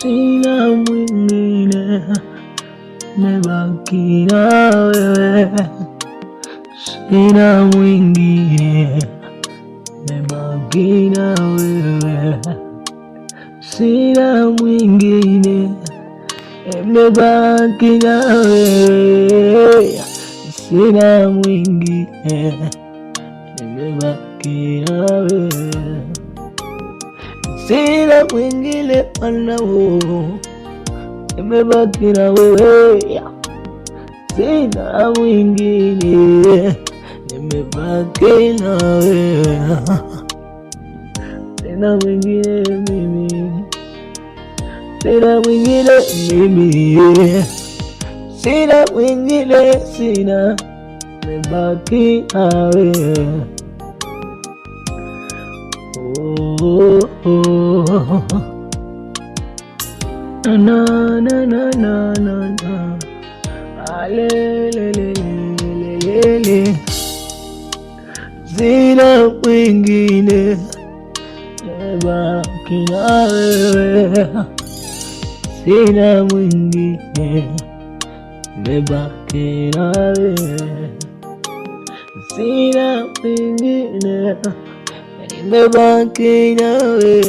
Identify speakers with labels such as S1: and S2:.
S1: Sina mwingine, nimebaki na wewe. Sina mwingine, nimebaki na wewe. Sina mwingine, nimebaki na wewe. Sina mwingine, nimebaki na wewe. Sina mwingine mwanao, nimebaki na wewe. Sina mwingine, nimebaki na wewe. Sina mwingine mimi, sina mwingine mimi, sina mwingine, sina, nimebaki na wewe. Oh. Na na na na na na. Alelelelelele. Sina mwingine, nimebaki na wewe. Sina mwingine, nimebaki na wewe. Sina mwingine, nimebaki na wewe.